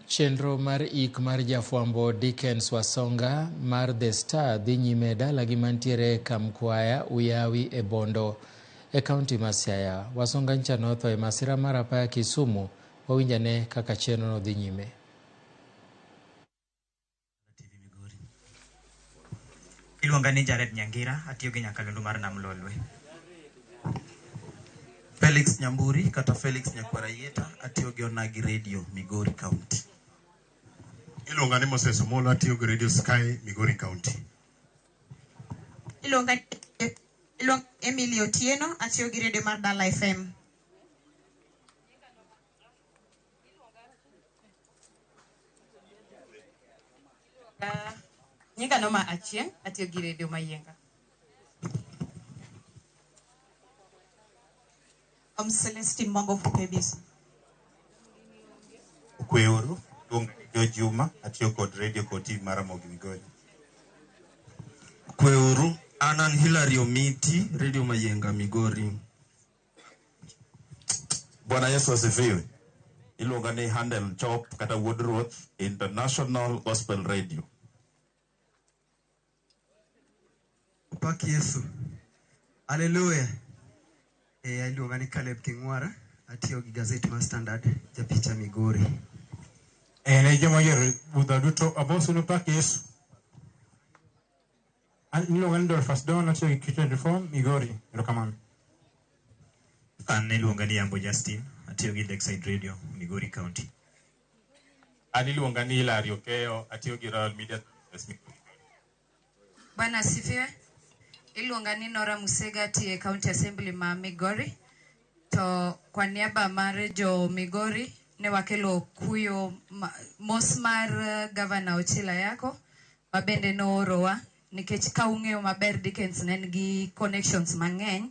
Chenro mar ik mar jafwambo Dickens Wasonga mar The Star dhi nyime e dalagi mantiere Kamkwaya, Uyawi e Bondo e kaunti ma Siaya. Wasonga ncha notho e masira mar apaya Kisumu. Wawinjane kaka chenrono dhi nyime. Iluonga ni Jared Nyangira, atiyo gi nyakalondo mar Nam Lolwe. Felix Nyamburi kata Felix Nyakwara Yieta, atiyo gi Onagi Radio, Migori County. Iluonga ni Moses Omolo, atiyo gi Radio Sky, Migori County. Iluonga Emily Otieno, atiyo gi radio mar Dala FM. Nyinga Noma Achieng', atiyo gi redio Mayienga. I'm Celestine Mwango for KBC. Okweuru, luonga ni George Juma, atiyo kod radio kod TV mar Ramogi Migori. Kweuru, an an Hilary Omiti, Radio Mayienga Migori. Bwana Yesu asifiwe. Iluonga ni Handel Chop kata Wuod Ruoth International Gospel Radio. Opak Yesu. Haleluya. Iluonga ni Caleb King'wara, atiyo gi gazet mar Standard, japicha Migori. Ne joma oyiero budho duto, amosu ni opak Yesu. An iluonga ni Dolphus Don, atiyo gi Q24 Migori. Erokamano. An iluonga ni Yambo Justin, atiyo gi Lakeside Radio, Migori County. An iluonga ni Hilary Okeyo, atiyo gi Royal Media Services Migori. Bwana asifiwe. Iluonga ni Nora Musega, atiyo e County Assembly ma Migori. To kwa niaba mar jo Migori ne wakelo kuyo mos mar Governor Ochila Yako ma bende noorowa nikech ka ung'eyo maber Dickens ne nigi connections mang'eny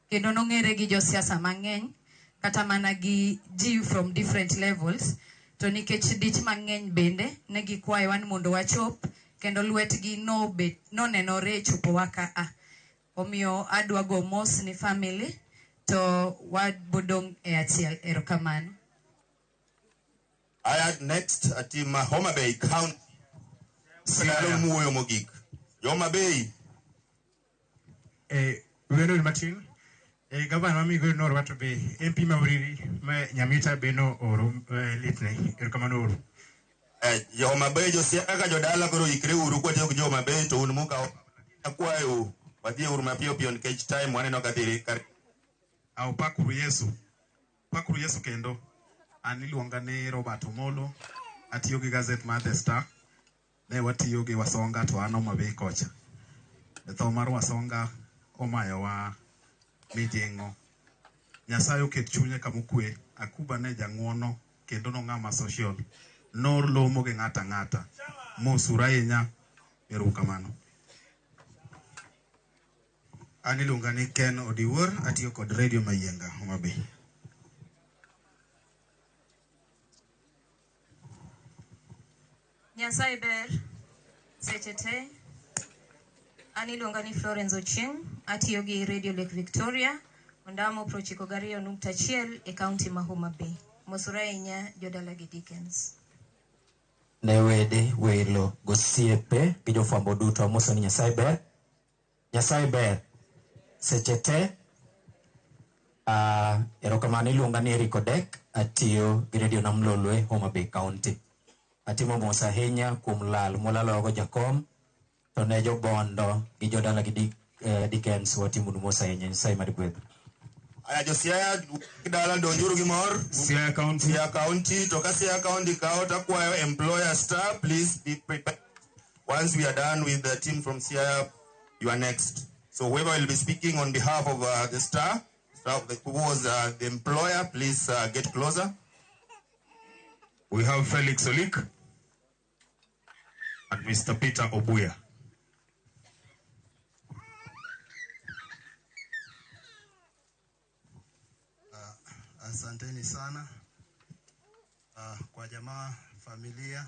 kendo nong'ere gi josiasa mang'eny kata mana gi ji from different levels to nikech dich mang'eny bende ne gikwayowa ni mondo wachop kendo lwetgi nonenore e chopowa ka a. Omiyo adwa go mos ni family to wabodong' e achiel. Erokamano. Aya, next team Homa Bay County. Sialo muoyo mogik. Homa Bay. Wendo matin. Gavana ma Migori nooro to be MP ma Uriri ma Nyamita be nooro litne. Erokamano uru. Jo Homa Bay, jo Siaya ka jodala koro ikre uru kwatiyo gi jo Homa Bay to un mukawo. Akwayo wadhi uru mapiyo piyo nikech time waneno ka dhi kar. Au pakuru Yesu. Pakuru Yesu kendo. An iluonga ni Robert Omolo, atiyo gi gazet mar The Star. Ne watiyo gi Wasonga to an Homa Bay kocha. Tho mar Wasonga omayowa mijing'o. Nyasaye oket chunye kama okwe. Akuba ne jang'uono kendo nong'ama social. Nolomo gi ng'ato ang'ata. Mosuru ahinya. Erokamano. An iluonga ni Ken Odiwuor, atiyo kod Radio Mayienga, Homa Bay. Nyasaye ber seche te. An iluonga ni Florence Ochieng', atiyo gi Radio Lake Victoria, ondamo 92.1 e kaunti ma Homa Bay. Mosuru ahinya jodala gi Dickens. Ne wede, welo, gosiepe gi jofwambo duto amoso ni Nyasaye ber. Nyasaye ber seche te. Erokamano iluonga ni Eric Odek, atiyo gi Radio Nam Lolwe, Homa Bay County. Atimo mos ahinya kuom lal mwalalogo jakom, to ne jobondo gi jodala gi Dickens watimonu mos ahinya. Nyasaye mad gwedhu. Aya, jo Siaya dala donjuru gi mor. Siaya County. Siaya County. To ka Siaya County kao takwayo employer star, please be prepared. Once we are done with the team from Siaya, you are next. So whoever will be speaking on behalf of the star, who was the employer, please get closer. We have Felix Olik and Mr. Peter Obuya. Asanteni sana kwa jamaa, familia